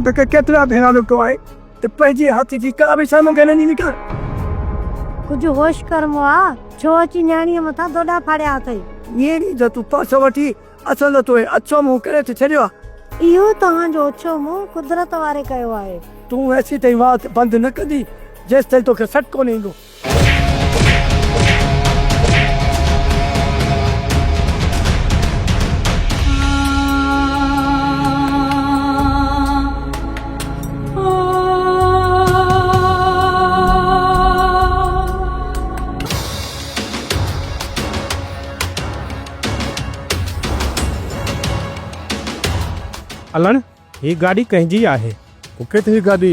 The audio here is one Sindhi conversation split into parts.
مون توکي ڪيترا ڀيرا روڪيو آهي ته پنهنجي هٿ جي ڪا به شيء مون کي نه ڏيندي ڪر. ڪجهه هوش ڪر مئا، ڇو اچي نياڻيء مٿان دوڏا ڦاڙيا اٿئي؟ نياڻيء جو تون پاسو وٺي اسان جو تو هي اڇو منهن ڪري ٿي ڇڏيو آهي. اهو توهان جو اڇو منهن قدرت واري ڪيو آهي. تون ايسيتائين وات بند نه ڪندين جيستائين توکي سٽ ڪونه ايندو. علڻ، هي گاڏي ڪنهن جي آهي؟ مون کي ته هي گاڏي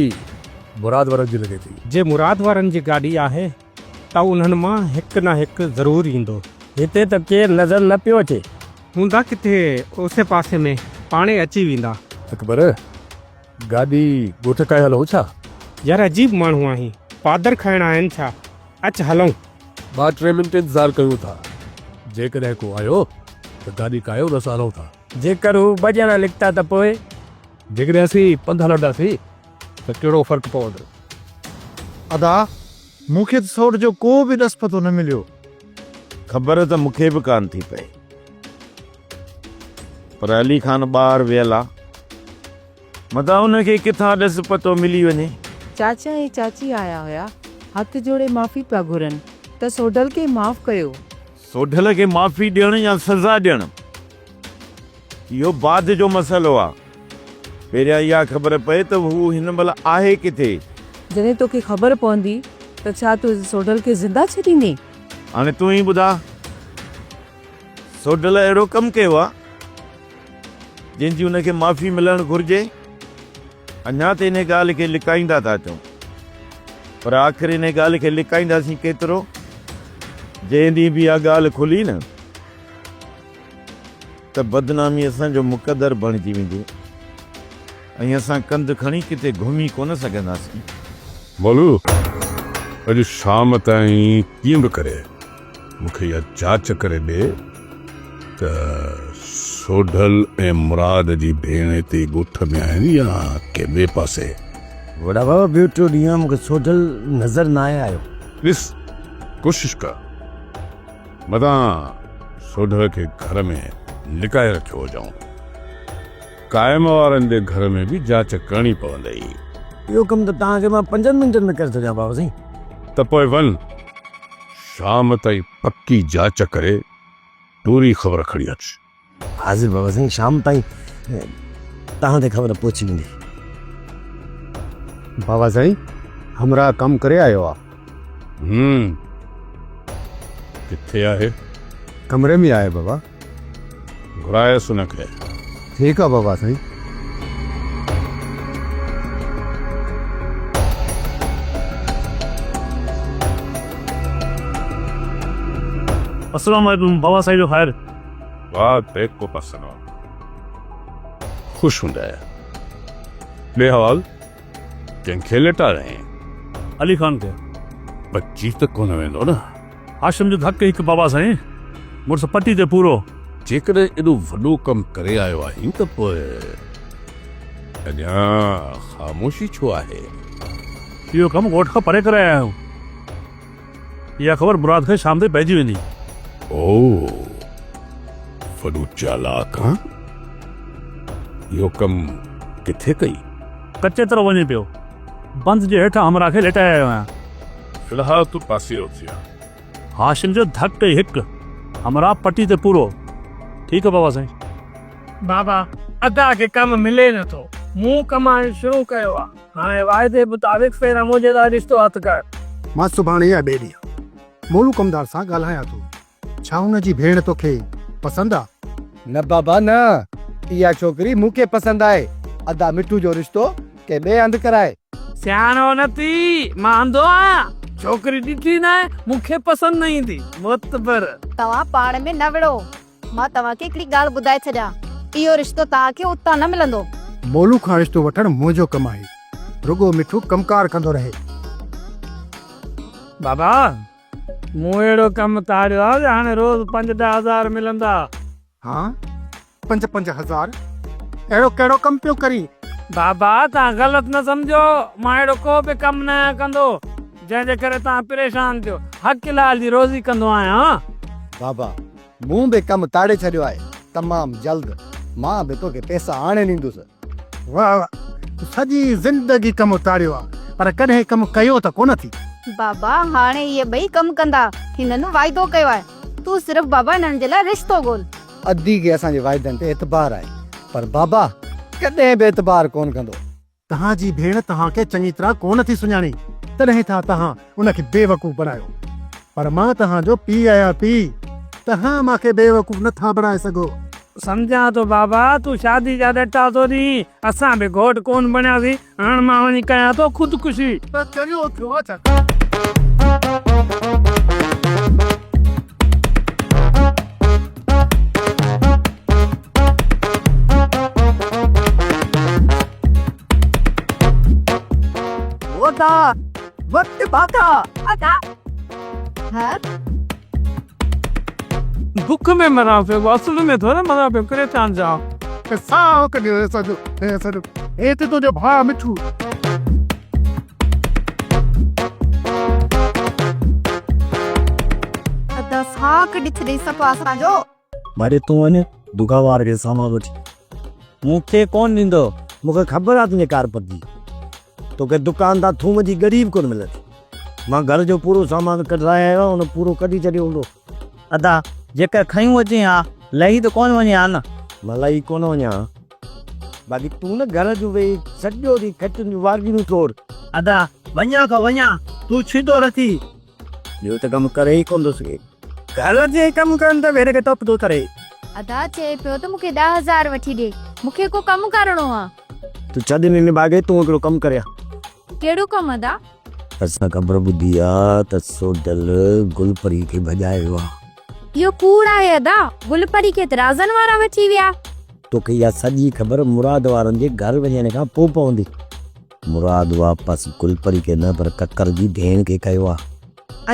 مراد وارن جي لڳي ٿي. جي مراد وارن جي گاڏي آهي ته انهن مان هڪ نه هڪ ضرور ايندو. هتي ته ڪير نظر نه پيو اچي. هوندا ڪٿي اوسي پاسي ۾ پاڻهي اچي ويندا. اڪبر، گاڏي ڳوٺ کائي هلون ڇا؟ يار عجيب ماڻهو آهين، پادر کائڻ آيا آهن ڇا؟ اچ هلون. ٻه ٽي منٽ انتظار ڪيون ٿا، جيڪڏهن ڪو آيو ته گاڏي ڪاهيو نه اسان هلون ٿا. جيڪر هو ٻه ڄڻا نڪتا ته پوء؟ جيڪڏهن اسين پنڌ هلنداسين ته ڪهڙو فرق پوندو؟ ادا، مون کي ته سئوٽ جو ڪو به ڏس پتو نه مليو. خبر ته مون کي به ڪانه ٿي پئي. پر علي خان ٻاهر ويل آ. متان ان کي ڪٿان ڏس پتو ملي وڃي. چاچا ۽ چاچي آيا هيا، هٿ جوڙي معافي پيا گهرن ته سوڍل کي معاف ڪيو. سوڍل کي معافي ڏيڻ يا سزا ڏيڻ اهو بعد جو مسئلو آ. پهريان اها خبر پئي ته هو هن مهل آهي ڪٿي. جڏهن توکي خبر پوندي ته ڇا تون سوڍل کي زنده ڇڏيندين؟ هاڻي تون ئي ٻڌاء سوڍل اهڙو ڪم ڪيو آ جنهن جي ان کي معافي ملڻ گهرجي؟ اڃا ته انهي ڳالهه کي لڪائيندا ٿا اچون پر آخر انهي ڳالهه کي لڪائينداسين ڪيترو؟ جنهن ڏينهن به اها ڳالهه کلي نه ته بدنامي اسان جو مقدر بڻجي ويندي ۽ اسان ڪنڌ کڻي ڪٿي گهمي ڪونه سگهنداسين. مولو، اڄ شام تائين ڪيئن به ڪري مون کي اها جاچ ڪري ڏي ته سوڍل ۽ مراد جي ڀيڻ هتي ڳوٺ ۾ آهن يا ڪنهن ٻئي پاسي. وڏا بابا، ٻيو ٽيون ڏينهن آ مون کي سوڍل نظر ناهي آيو. ڏس، ڪوشش ڪر، متان سوڍل کي گهر ۾ لڪائي رکيو هجئون. قائم وارن جي گهر ۾ به جاچ ڪرڻي پوندئي. اهو ڪم ته توهان کي مان پنجن منٽن ۾ ڪري ٿو ڏيان بابا سائين. ته پوء وڃ، شام تائين پڪي جاچ ڪري پوري خبر کڻي اچ. حاضر بابا سائين، شام تائين توهان تي خبر پهچي ويندي. بابا سائين، همراهه ڪم ڪري آيو آ. هم، ڪٿي آهي؟ ڪمري ۾ آهي بابا. گهرايس ان کي. ٺيڪ آ بابا سائين. السلام عليڪم بابا سائين جو خير. وعليڪم السلام خوش هوندين. ڏي حوال ڪنهن کي لٽارين؟ علي خان کي. بچي ته ڪونه ويندو نه؟ هاشم جو ڌڪ هڪ بابا سائين، مڙس پٽي تي پورو. جيڪڏهن ايڏو وڏو ڪم ڪري آيو آهين ته پوء اڃا خاموشي ڇو آهي؟ اهو ڪم ڳوٺ کان پري ڪري آيا آهيون. اها خبر مراد کي شام تائين پئجي ويندي. او، وڏو چالاڪ آن. اهو ڪم ڪٿي ڪئي؟ ڪچي طرف وڃي پيو. بند جي هيٺان همراهه کي ليٽائي آيو آهيان. في الحال تون پاسيرو ٿي آ. هاشم جو ڌڪ ئي هڪ، همراهه پٽي تي پورو. ٺيڪ آ بابا سائين. بابا، ادا کي ڪم ملي نه ٿو. مون ڪمائڻ شروع ڪيو آ. هاڻي واعدي مطابق پهريان منهنجي لاء رشتو هٿ ڪر. مان سڀاڻي يا ٻئي ڏينهن مولو ڪمدار سان ڳالهايان ٿو. ڇا هن جي ڀيڻ توکي پسند آ؟ نه بابا نه، اها ڇوڪري مون کي پسند آهي. ادا مٺو جو رشتو ڪنهن ٻئي هنڌ ڪرائي. سياڻو نه ٿي، مان انڌو آهيان. ڇوڪري ڏٺي ناهي، مون کي پسند نه ايندي. معتبر. توهان پاڻ ۾ نه وڙهو. مان توهان کي هڪڙي ڳالهه ٻڌائي ڇڏيان، اهو رشتو توهان کي اتان نه ملندو. مولو کان رشتو وٺڻ منهنجو ڪم آهي. رڳو مٺو ڪم ڪار ڪندو رهي. بابا، مون اهڙو ڪم تاڙيو آهي جو هاڻي روز پنج ڏهه هزار ملندا. ها، پنج پنج هزار؟ اهڙو ڪهڙو ڪم پيو ڪرين بابا توهان غلط نه سمجهو، مان اهڙو ڪو به ڪم نه آهيان ڪندو، جنهن جي ڪري توهان پريشان ٿيو. حق حلال جي روزي ڪندو آهيان. بابا مون به ڪم تاڙي ڇڏيو آهي، تمام جلد مان به توکي پئسا آڻي ڏيندس. واهه واهه، تو سڄي زندگي ڪم تاڙيو آهي، پر ڪڏهن ڪم ڪيو ته ڪونه ٿي. بابا هاڻي اهي ٻئي ڪم ڪندا، هنن واعدو ڪيو آهي، تون صرف بابا هنن جي لاء رشتو ڳول. ادي کي اسان جي واعدن تي اعتبار آهي پر بابا ڪڏهن به اعتبار ڪونه ڪندو. توهان جي ڀيڻ توهان کي چڱي طرح ڪونه ٿي سڃاڻي، تڏهن ٿا توهان ان کي بيوقوف بڻايو. پر مان توهان جو پيء آهيان پيء، توهان مان کي بيوقوف نه ٿا بڻائي سگهو. سمجهان ٿو بابا، تون شادي جا ڏٽا ٿو ڏين، اسان به گهوٽ ڪونه بڻياسين، هاڻ مان وڃي ڪيان ٿو خودڪشي. بس چريو ٿيو آ ڇا؟ وتا وقت باتا ادا ها بک ۾ مران پيو اصل ۾ ٿوري مران پيو ڪري چان جا ساهه ڪڍيو هي سڄو هي سڄو هي ته تنهنجو ڀاء مٺو. ادا ساهه ڪڍي ڇڏيئي صفا اسان جو. مڙي تون وڃ دڪان واري کي سامان وٺي. مون کي ڪونه ڏيندو. مون کي خبر آ تنهنجي ڪارپت جي. توکي دڪان تان ٿوم جي ڳري به ڪونه ملندي. مان گهر جو پورو سامان ڪڍرائي آيو آهيان، ان پورو ڪڍي ڇڏيو هوندو. ادا، جيڪر کنيون اچين ها، لهي ته ڪونه وڃين ها نه؟ مان لهي ڪونه وڃان ها. باقي تون نه گهر جو ويهي سڄو ڏينهن کٽين جون وارگيون ٽوڙ. ادا، وڃان ٿو وڃان، تون ڇيتو رٿي. ٻيو ته ڪم ڪري ئي ڪونه ٿو سگهي. گهر جي ڪم ڪرڻ ته ويڙهه کي ٽوپ ٿو ڪري. ادا چئي پيو ته مون کي 10000 وٺي ڏي، مون کي ڪو ڪم ڪرڻو آ. تون ڇڏ انهي نڀاڳي، تون هڪڙو ڪم ڪري آ. ڪهڙو ڪم ادا؟ اسان خبر ٻڌي آ ته سوڍل گل پري کي ڀڄائي ويو آ. اهو ڪوڙ آهي ادا، گل پري کي ته رازن وارا وٺي ويا. توکي اها سڄي خبر مراد وارن جي گهر وڃڻ کان پوء پوندي. مراد واپس گل پري کي نه پر ڪڪر جي ڀيڻ کي ڪيو آ.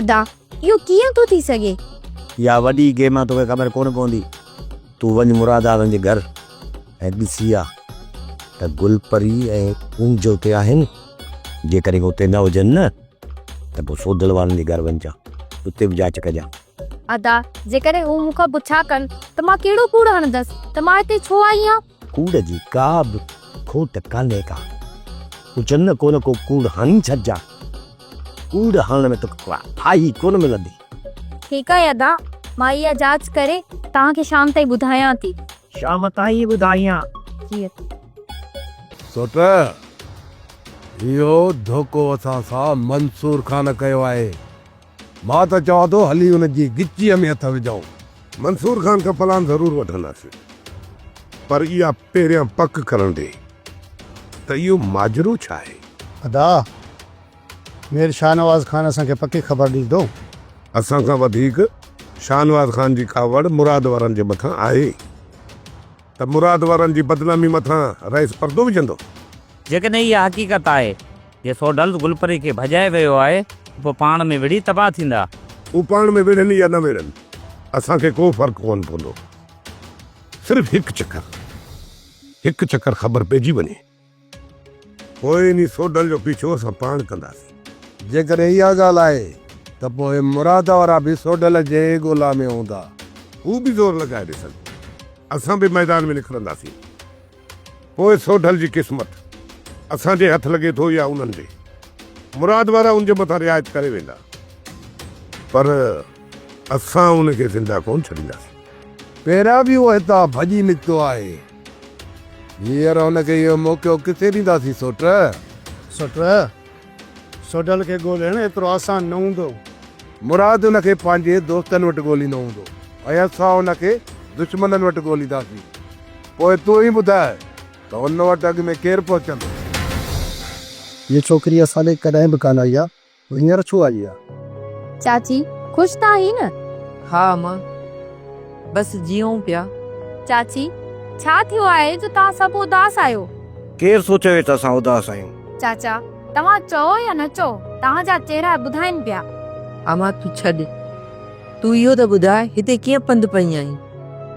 ادا اهو ڪيئن ٿو ٿي سگهي؟ اها وڏي گيم آ توکي خبر ڪونه پوندي. تون وڃ مراد وارن جي گهر ۽ ڏسي آ ته گل پري ۽ ڪونج اتي آهن. جيڪڏهن اتي نه هجن نه ته پوء سوڍل وارن جي گهر وڃجان اتي به جاچ ڪجان. ادا جيڪڏهن هو مون کان پڇا ڪن ته مان ڪهڙو ڪوڙ هڻندس ته مان هتي ڇو آئي آهيان؟ ڪوڙ جي ڪا به کوٽ ڪانهي ڪا. هجن نه ڪو نه ڪو ڪوڙ هڻي ڇڏجان. ڪوڙ هڻڻ ۾ توکي ڪا ڦاهي ڪونه ملندي. ٺيڪ آهي ادا، مان اها جاچ ڪري توهان کي شام تائين ٻڌايان ٿي. شام تائين ٻڌايان. جي ادا. سوٽ، اهو ڌوڪو اسان سان منصور خان ڪيو آهي. مان ته چوان ٿو هلي ان جي ڳچيء ۾ هٿ وجهون. منصور خان کان پلان ضرور وٺنداسين، پر اها پهريان پڪ ڪرڻ ڏي ته اهو ماجرو ڇا آهي؟ ادا، مير شاهنواز خان اسان کي پڪي خبر ڏيندو. اسان کان وڌيڪ شاهنواز خان جي ڪاوڙ مراد وارن جي مٿان آهي ته مراد وارن جي بدنامي مٿان رئيس پردو وجهندو. جيڪڏهن اها حقيقت آهي جي سوڍل گلپري کي ڀڄائي ويو آهي ته پوء پاڻ ۾ وڙهي تباهه ٿيندا. هو پاڻ ۾ وڙهن يا نه وڙهن، اسان کي ڪو فرق ڪونه پوندو. صرف هڪ چڪر، هڪ چڪر خبر پئجي وڃي، پوء انهي سوڍل جو پيڇو اسان پاڻ ڪنداسين. جيڪڏهن اها ڳالهه آهي ته پوء مراد وارا به سوڍل جي ڳولا ۾ هوندا. هو به زور لڳائي ڏسن، اسان به ميدان ۾ نڪرنداسين. پوء سوڍل جي قسمت اسان جي هٿ لڳي ٿو يا انهن جي. مراد وارا ان جي مٿان رعايت ڪري ويندا، پر اسان ان کي زنده ڪونه ڇڏينداسين. پهريان به اهو هتان ڀڄي نڪتو آهي. هينئر هن کي اهو موقعو ڪٿي ڏينداسين سوٽ؟ سوٽ، سوڍل کي ڳولڻ ايترو آسان نه هوندو. مراد ان کي پنهنجي دوستن وٽ ڳوليندو هوندو ۽ اسان ان کي دشمنن وٽ ڳولينداسين. پوء تون ئي ٻڌاء ته ان وٽ اڳ ۾ ڪير پهچندو؟ هيء ڇوڪري اسان ڏي ڪڏهن به ڪانه آئي آ، پوء هينئر ڇو آئي آ؟ چاچي، خوش ته آهين نه؟ ها امان، بس جيئون پيا. چاچي، ڇا ٿيو آهي جو توهان سڀ اداس آهيو؟ ڪير ٿو چوي ته اسان اداس آهيون؟ چاچا، توهان چئو يا نه چئو، توهان جا چهرا ٻڌائين پيا. امان تون ڇڏ، تون اهو ته ٻڌاء هتي ڪيئن پنڌ پئي آهين؟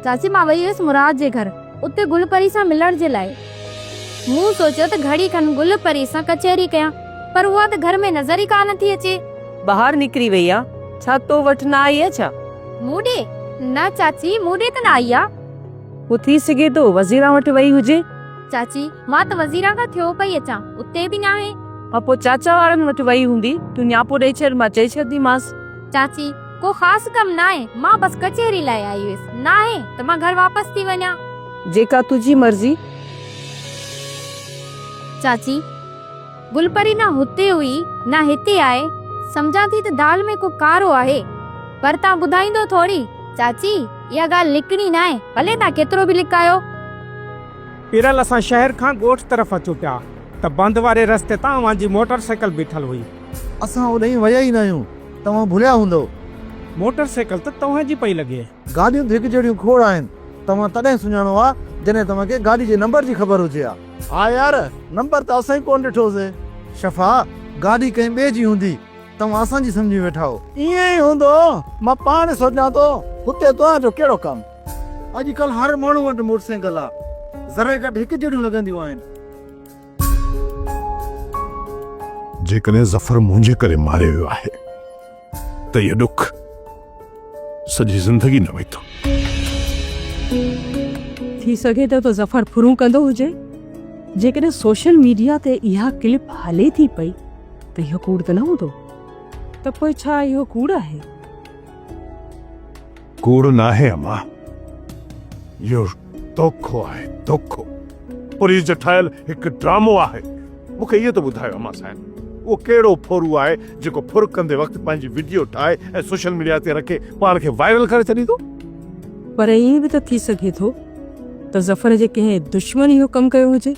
چاچي مان وئي هيس مراد جي گهر، اتي گل پري سان ملڻ جي لاء. مون سوچيو ته گهڙي کن گل پري سان ڪچهري ڪيان، پر اها ته گهر ۾ نظر ئي ڪانه ٿي اچي. ٻاهر نڪري وئي آ، ڇا تو وٽ نه آئي آ ڇا؟ مون ڏي؟ نه چاچي، مون ڏي ته نه آئي آ. پوء ٿي سگهي ٿو وزيران وٽ وئي هجي. چاچي، مان ته وزيران کان ٿيو پئي اچان، اتي به ناهي. ها پوء چاچا وارن وٽ وئي هوندي، تون نياپو ڏئي ڇڏ، مان چئي ڇڏنديمانس. چاچي، ڪو خاص ڪم ناهي، مان بس ڪچهري لاء آئي هيس، ناهي ته مان گهر واپس ٿي وڃان. جيڪا تنهنجي مرضي. چاچي، گل پري نه هتي هئي نه هتي آهي، سمجهان ٿي ته دال ۾ ڪو ڪارو آهي، پر تان ٻڌائيندو ٿوري. چاچي، اها ڳالهه لڪڻي ناهي، ڀلي تان ڪيترو به لڪايو. پيرل اسان شهر کان ڳوٺ طرف اچون پيا ته بند واري رستي تان اوهان جي موٽر سائيڪل بيٺل هئي. اسان اوڏانهن ويا ئي ناهيون، توهان ڀليا هوندؤ. موٽر سائيڪل ته توهان جي پئي لڳي. گاڏيون ته هڪجهڙيون کوڙ آهن، توهان تڏهن سڃاڻو ها جڏهن توهان کي گاڏي جي نمبر جي خبر هجي ها. ها يار، نمبر ته اسان ئي ڪونه ڏٺوسين. شفا، گاڏي ڪنهن ٻئي جي هوندي، توهان اسان جي سمجهي ويٺا آهيو. ائين ئي هوندو، مان پاڻ سوچان ٿو، هتي توهان جو ڪهڙو ڪم؟ اڄ ڪلهه هر ماڻهو وٽ موٽر سائيڪل آ، ذري گهٽ هڪ جهڙيون لڳنديون آهن. جيڪڏهن ظفر منهنجي ڪري ماريو ويو آهي ته اهو ڏک سڄي زندگي نه ويندو. ٿي سگهي ٿو ته ظفر ڦرون ڪندو هجي. جيڪڏهن سوشل ميڊيا تي اها ڪلپ هلي ٿي پئي ته اهو ڪوڙ ته نه هوندو. ته پوء ڇا اهو ڪوڙ آهي؟ ڪوڙ ناهي امان، اهو دوکو آهي، دوکو. پوليس جو ٺاهيل هڪ ڊرامو آهي. مون کي اهو ته ٻڌايو امان صاحب، اهو ڪهڙو ڦورو آهي جيڪو ڦر ڪندي وقت پنهنجي وڊيو ٺاهي ۽ سوشل ميڊيا تي رکي پاڻ کي وائرل ڪري ڇڏيندو؟ پر ائين به ته ٿي سگهي ٿو ته ظفر جي ڪنهن دشمن اهو ڪم ڪيو هجي.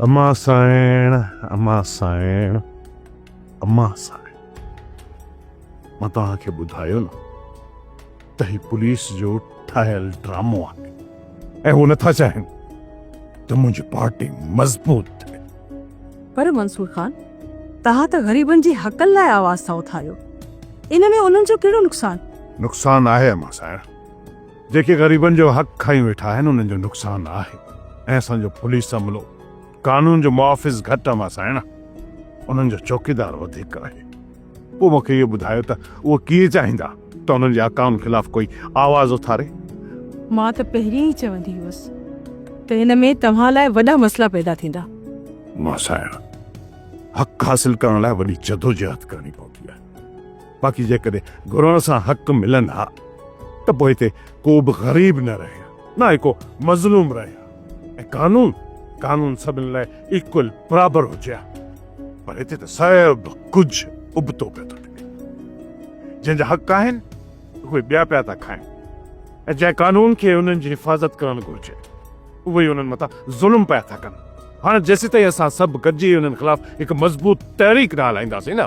امان سائڻ، امان سائڻ، امان سائڻ. مان توهان کي ٻڌايو نه ته هي پوليس جو ٺاهيل ڊرامو آهي ۽ هو نٿا چاهين ته منهنجي پارٽي مضبوط ٿئي. پر منصور خان توهان ته غريبن جي حقن لاء آواز ٿا اٿاريو ان ۾ انهن جو ڪهڙو نقصان؟ نقصان آهي امان سائڻ، جيڪي غريبن جو حق کائي ويٺا آهن انهن جو نقصان آهي ۽ اسان جو پوليس عملو قانون جو محافظ گهٽ امان سائڻ انهن جو چوڪيدار وڌيڪ آهي. پوء مون کي اهو ٻڌايو ته اهي ڪيئن چاهيندا ته انهن جي آقائن خلاف ڪوئي آواز اٿاري؟ مان ته پهرين ئي چوندي هيس ته ان ۾ توهان لاء وڏا مسئلا پيدا ٿيندا. مان سائڻ، حق حاصل ڪرڻ لاء وڏي جدوجهد ڪرڻي پوندي آهي. باقي جيڪڏهن گهرڻ سان حق ملن ها ته پوء هتي ڪو به غريب نه رهي ها، نه ئي ڪو مظلوم رهي ها ۽ قانون، قانون سڀني لاء ايڪول، برابر هجي ها. پر هتي ته سڀ ڪجهه ابتو پيو ٿو ٿئي. جنهن جا حق آهن، اهي ٻيا پيا ٿا کائن ۽ جنهن قانون کي انهن جي حفاظت ڪرڻ گهرجي، اهي ئي انهن مٿان ظلم پيا ٿا ڪن. هاڻ جيسيتائين اسان سڀ گڏجي انهن خلاف هڪ مضبوط تحريڪ نه هلائينداسين نه،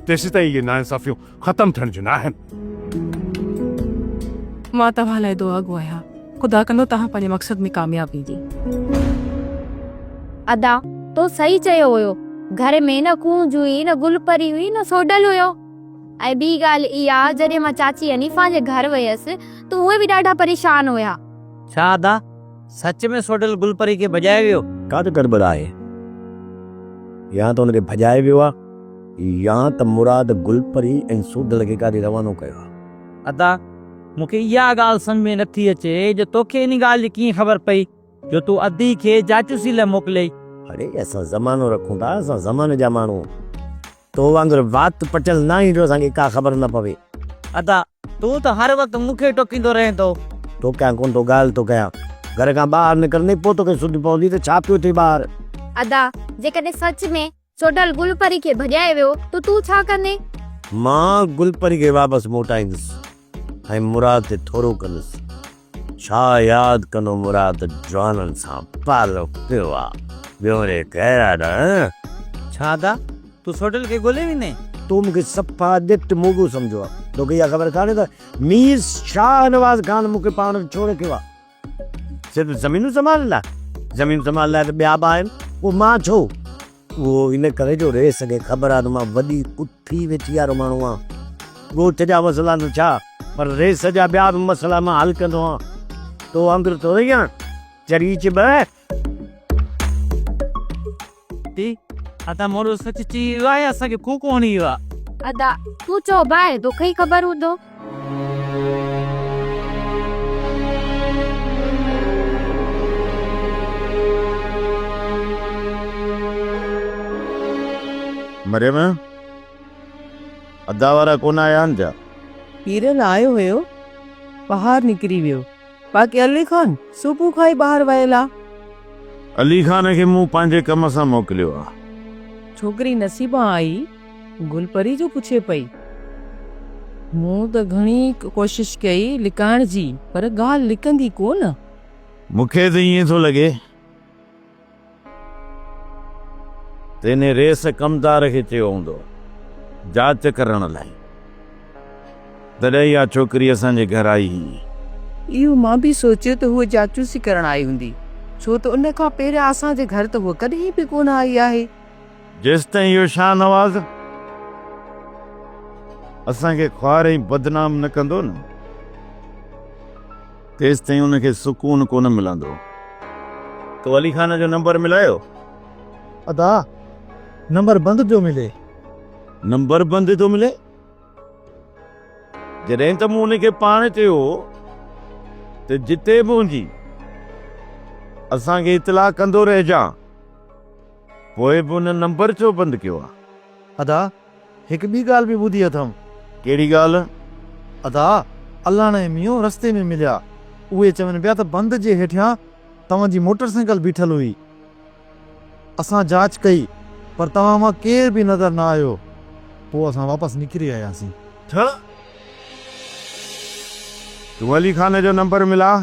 تيسيتائين اهي ناانصافيون ختم ٿيڻ جون ناهن. مان توهان لاء دعاگو آهيان. خدا ڪندو توهان پنهنجي مقصد ۾ ڪامياب ويندي. ادا تو صحيح چيو هيو گهر ۾ نه ڪونج هئي نه گل پري هئي نه سوڍل هيو ۽ ٻي ڳالهه اها جڏهن مان چاچي حنيفه جي گهر ويس ته اهي به ڏاڍا پريشان هيا. ڇا ادا سچ ۾ سوڍل گل پري کي ڀڄائي ويو؟ ڪا ته گڙٻڙ آهي. يا ته ان کي ڀڄائي ويو آهي يا ته مراد گل پري ۽ سوڍل کي ڪاڏي روانو ڪيو آهي. ادا مون کي اها ڳالهه سمجهه ۾ نٿي اچي جو توکي ان ڳالهه جي ڪيئن خبر پئي جو تون ادي کي جاچوسي لاء موڪليئي. اڙي اسان زمانو رکون ٿا، اسان زماني جا ماڻهو تو وانگر وات پٽيل ناهيون جو اسان کي ڪا خبر نه پوي. ادا تون ته هر وقت مون کي ٽوڪيندو رهين ٿو. ٽوڪيان ڪونه ٿو ڳالهه ٿو ڪيان. گهر کان ٻاهر نڪرندين پوء توکي سڌ پوندي ته ڇا پيو ٿئي ٻاهر. ادا جيڪڏهن سچ ۾ سوڍل گل پري کي ڀڄائي ويو ته تون ڇا ڪندين؟ مان گل پري کي واپس موٽائيندس ۽ مراد تي ٿورو ڪندس. ڇا ياد ڪندو مراد جوانن سان پالو پيو آ. ٻيو ري غيرا نه. ڇا ادا تون سوڍل کي ڳولي ويندين؟ تو مون کي صفا ڄٽ موڳو سمجهيو آ. توکي اها خبر ڪانهي ته مير شاهنواز خان مون کي پاڻ وٽ ڇو رکيو آ؟ صرف زمينون سنڀالڻ لاء؟ زمينون سنڀالڻ لاء ته ٻيا به آهن، پوء مان ڇو؟ اهو ان ڪري جو رئيس کي خبر آهي ته مان وڏي اٿي ويٺي وارو ماڻهو آهيان. ڳوٺ جا مسئلا ته ڇا، پر رئيس جا ٻيا به مسئلا مان حل ڪندو آهيان. تو وانگر ٿورئي آهيان، چري چٻ. ادا مورو سچ چئي ويو آهي اسان کي ڪوڪو هڻي ويو آهي. ادا تون چئو باهه توکي ئي خبر هوندو. مريم، ادا وارا ڪونه آيا آهن ڇا؟ پيرل آيو هيو، ٻاهر نڪري ويو. باقي علي خان صبح کان ئي ٻاهر ويل آ. علي خان کي مون پنهنجي ڪم سان موڪليو آ. ڇوڪري نصيبان آئي، گل پري جو پڇي پئي. مون ته گهڻي ڪوشش ڪئي لڪائڻ جي، پر ڳالهه لڪندي ڪو نه. مون کي ته ائين ٿو لڳي ته انهي رئيس ڪمدار کي چيو هوندو جاچ ڪرڻ لاء، تڏهن اها ڇوڪري اسان جي گهر آئي هئي. اهو مان به سوچيو ته هوء جاچوسي ڪرڻ آئي هوندي، ڇو ته ان کان پهريان اسان جي گهر ته هوء ڪڏهن به ڪونه آئي آهي. جيستائين اهو شاهنواز اسان کي خوار ۽ بدنام نه ڪندو نه، تيستائين ان کي سڪون ڪونه ملندو. تو علي خان جو نمبر ملايو؟ ادا نمبر بند پيو ملي. نمبر بند ٿو ملي؟ جڏهن ته مون ان کي پاڻ چيو هو ته جتي به هجين اسان کي اطلاع ڪندو رهجان، پوء به ان نمبر ڇو بند ڪيو آ؟ ادا هڪ ٻي ڳالهه به ٻڌي اٿم. ڪهڙي ڳالهه؟ ادا، الاڻ ۽ مينهون رستي ۾ مليا. اهي چون پيا ته بند جي هيٺيان توهان جي موٽر سائيڪل بيٺل هئي. اسان جاچ ڪئي پر توهان مان ڪير به نظر نه آيو. پوء اسان واپس نڪري آياسين. ڇا؟ تون علي خان جو نمبر ملاء.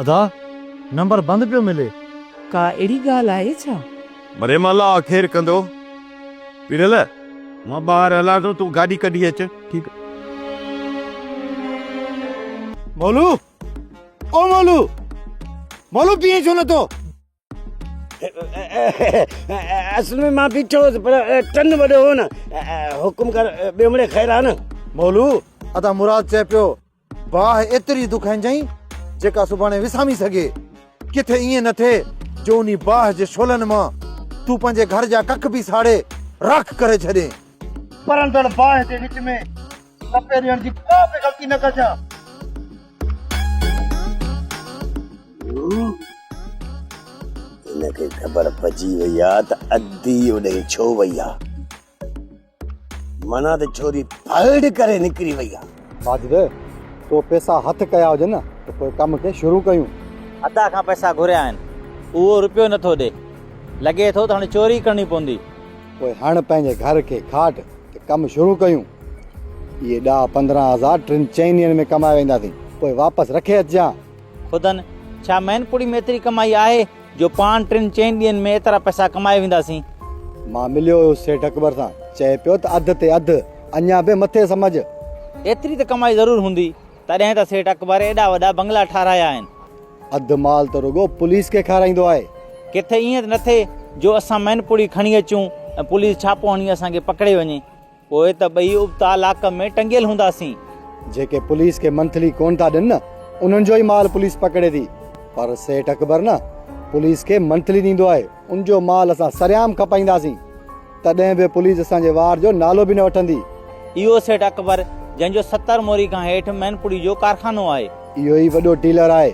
ادا نمبر بند پيو ملي. ڪا اهڙي ڳالهه آهي ڇا؟ مريم الله خير ڪندو. پيرل مان ٻاهر هلان ٿو تون گاڏي ڪڍي اچ. ٺيڪ. مولو او مولو مولو بيهين ڇو نٿو؟ اصل ۾ مان بيٺو هوس پر ٽن وڏو هو نه. حڪم ڪر ٻيو مڙئي خير آ نه. مولو ادا مراد چئي پيو باهه ايتري دکائجئين جيڪا سڀاڻي وسامي سگهي. ڪٿي ائين نه ٿئي جو انهي باهه جي شعلن مان تون پنهنجي گهر جا ڪک به ساڙي راک ڪري ڇڏين. ٻرندڙ باهه جي وچ ۾ لپي ڏيڻ جي ڪا به غلطي نه ڪجان. هن کي خبر پئجي وئي آ ته ادي اوڏانهن ڇو وئي آ. معنيٰ ته ڇوري ڦرڙ ڪري نڪري وئي آ. واجب، تو پئسا هٿ ڪيا هجن نه ته پوء ڪم کي شروع ڪيون. ادا کان پئسا گهريا آهن، اهو رپيو نه ٿو ڏي. لڳي ٿو ته هاڻي چوري ڪرڻي پوندي. پوء هڻ پنهنجي گهر کي کاٽ ته ڪم شروع ڪيون. اهي ڏهه 15 هزار ٽن چئن ڏينهن ۾ ڪمائي وينداسين. پوء واپس رکي اچجان. خدن، ڇا مئنپوڙي ۾ ايتري ڪمائي آهي جو پاڻ ٽن چئن ڏينهن ۾ ايترا پئسا ڪمائي وينداسين؟ مان مليو هيس سيٺ اڪبر سان، چئي پيو ته اڌ تي اڌ، اڃا به مٿي سمجهه. ايتري ته ڪمائي ضرور هوندي، تڏهن ته سيٺ اڪبر ايڏا وڏا بنگلا ٺاهرايا آهن. اڌ مال ته رڳو پوليس کي کارائيندو آهي. ڪٿي ائين ته نه ٿئي جو اسان مئنپوڙي کڻي اچون ۽ پوليس ڇاپو هڻي اسان کي پڪڙي وڃي. پوء ته ٻئي ابتا لاڪ ۾ ٽنگيل هونداسين. جيڪي پوليس کي منٿلي ڪونه ٿا ڏين نه انهن جو ئي مال پوليس پڪڙي ٿي. پر سيٺ اڪبر نه پوليس کي منٿلي ڏيندو آهي. ان جو مال اسان سرعام کپائينداسين. تڏهن به پوليس اسان جي وار جو نالو به نه وٺندي. اهو سيٺ اڪبر جنهن جو 70 موري کان هيٺ مين پڙي جو ڪارخانو آهي. اهو ئي وڏو ڊيلر آهي.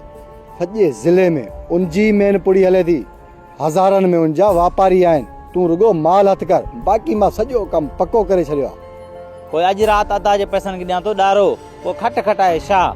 سڄي ضلعي ۾ ان جي ئي مين پڙي هلي ٿي. هزارن ۾ ان جا واپاري آهن. تون رڳو مال هٿ ڪر، باقي مان سڄو ڪم پڪو ڪري ڇڏيو آهي. پوء اڄ رات ادا جي پئسن کي ڏيان ٿو ڏارو، پوء کٽ کٽائي شاهه.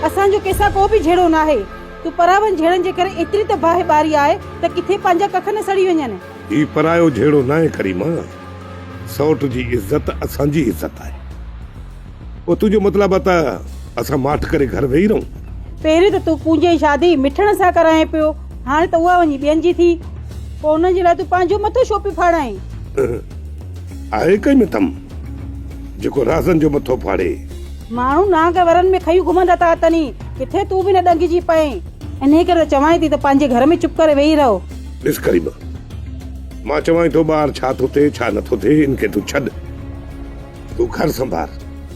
اسان جو ڪنهن سان ڪو به جهيڙو ناهي. تون پراون جهيڙن جي ڪري ايتري ته باهه ٻاري آهي ته ڪٿي پنهنجا ڪک نه سڙي وڃن. هي پرايو جهيڙو ناهي ڪريما، سئوٽ جي عزت اسان جي عزت آهي. پوء تنهنجو مطلب آهي ته اسان ماٺ ڪري گهر ويهي رهون؟ پهرين ته تون ڪونج جي شادي مٺڻ سان ڪرائين پيو، هاڻي ته اها وڃي ٻين جي ٿي. پوء انهن جي لاء تون پنهنجو مٿو ڇو پيو ڦاڙائين؟ آهي ڪنهن ۾ دم، جيڪو رازن جو مٿو ڦاڙي. ماڻهو نانگ ورن ۾ کنيون گهمندا ٿا اٿن، ڪٿي تون به نه ڏنگجي پئين. انهيء ڪري ته چوانء ٿي ته پنهنجي گهر ۾ چپ ڪري ويهي رهو. ڏس ڪريم، مان چوانء ٿو ٻاهر ڇا ٿو ٿئي ڇا نٿو ٿئي، ان کي تون ڇڏ. تون گهر سنڀار.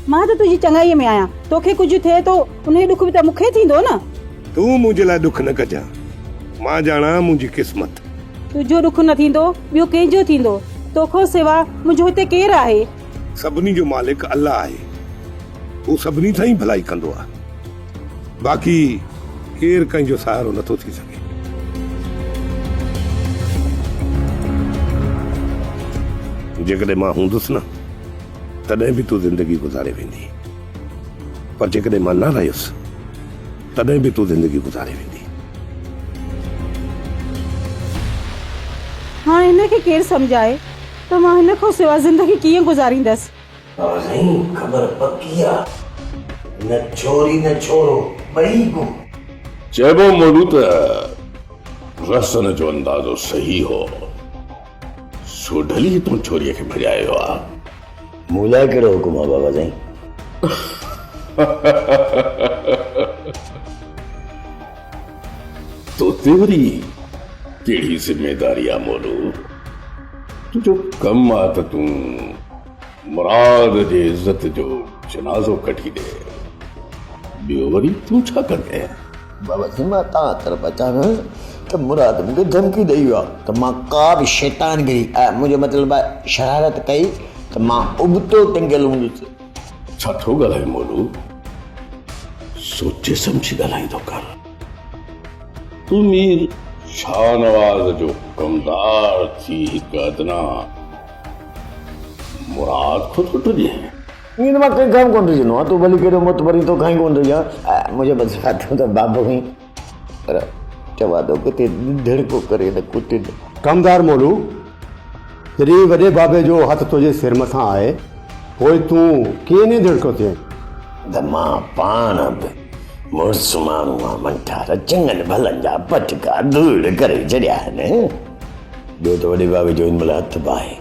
مان ته تنهنجي چڱائيء ۾ آهيان. توکي ڪجهه ٿئي ٿو، انهيء ڏک به ته مون کي ٿيندو نه. تون منهنجي لاء ڏک نه ڪجان. مان ڄاڻان منهنجي قسمت. تنهنجو ڏک نه ٿيندو، ٻيو ڪنهن جو ٿيندو؟ توکان سوا منهنجو هتي ڪير آهي؟ سڀني جو مالڪ الله آهي. هو سڀني سان ئي ڀلائي ڪندو آهي. باقي ڪير ڪنهن جو سهارو نٿو ٿي سگهي. جيڪڏهن مان هوندس نه، تڏهن به تون زندگي گذاري ويندين. پر جيڪڏهن مان نه رهيس، تڏهن به تون زندگي گذاري ويندين. هاڻ هن کي ڪير سمجهائي ته مان هن کان سوا زندگي ڪيئن گذاريندس. بابا سائين خبر پڪي آ نه ڇوري نه ڇورو ٻئي گم. چئبو مولو ته رسن جو اندازو صحيح هو. سوڍل ئي هتون ڇوريء کي ڀڄايو ويو آ. مون لاء ڪهڙو حڪم آ بابا سائين. توتي وري ڪهڙي ذميداري آ مولو. تنهنجو ڪم آ ته تون مراد جي عزت جو جنازو ڪڍي ڏي. ٻيو وري تون ڇا ڪندين؟ بابا سائين مان تان طرف اچان نه ته مراد مون کي ڌمڪي ڏئي ويو آهي ته مان ڪا به شيطانگري منهنجو مطلب آهي شرارت ڪئي ته مان ابتو ٽنگيل هوندس. ڇا ٿو ڳالهائين مولو؟ سوچي سمجهي ڳالهائيندو ڪر. تون مير شاهنواز جو ڪمدار ٿي هڪ ادنيٰ مراد کان ٿو ڊڄين؟ ائين ته مان ڪنهن کان به ڪونه ڊڄندو آهيان، تون ڀلي ڪيڏو معتبر آهين، توکان ئي ڪونه ڊڄان. منهنجو بس تون ته بابو آهين، پر چوان ٿو ڪٿي ڌڙڪو ڪري نه ڪتي نه. ڪمدار مولو، جڏهن وڏي بابي جو هٿ تنهنجي سر مٿان آهي، پوء تون ڪيئن نڌڙڪو ٿئين؟ ته مان پاڻ به مڙس ماڻهو آهيان، منٺار چڱن ڀلن جا پٽڪا ڌوڙ ڪري ڇڏيا آهن. ٻيو ته وڏي بابي جو هن مهل هٿ به آهي.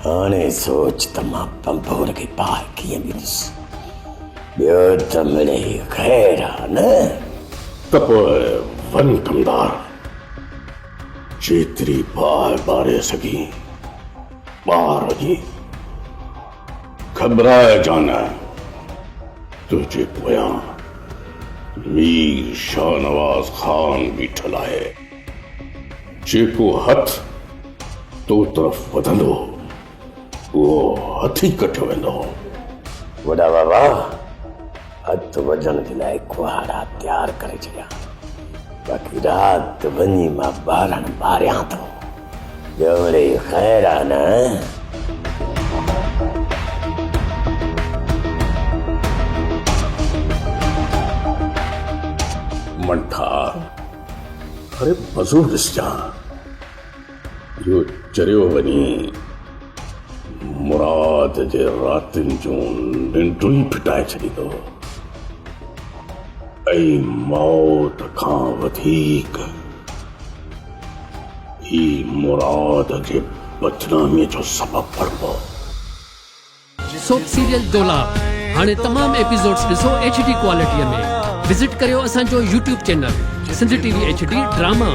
هاڻي سوچ ته مان پنڀور کي باهه ڪيئن ڏيندس. ٻيو ته مڙئي خير آ نه. ته پوء وڃ ڪمدار، جيتري باهه ٻاري سگهين ٻار وڃي. گهٻرائجان نه، تنهنجي پويان مير شاهنواز خان بيٺل آهي. جيڪو هٿ تو طرف وڌندو، اهو هٿ ئي ڪٽيو ويندو. وڏا بابا، هٿ وڍڻ جي لاء ڪهاڙا تيار ڪري ڇڏيا. باقي رات وڃي مان ٻارڻ ٻاريان ٿو. ٻيو مڙئي خير آ نه؟ منٺار، اڙي مزو ڏسجان. اهو چريو وڃي مراد جي راتين جون ننڊون ئي ڦٽائي ڇڏيندو ۽ موت کان وڌيڪ هي مراد جي بدناميء جو سبب بڻبو. سوپ سيريل دولاب هاڻي تمام ايپيسوڊز ڏسو ايڇ ڊي ڪوالٽي ۾ وزٽ ڪريو اسان جو YouTube channel Sindh T V H D drama.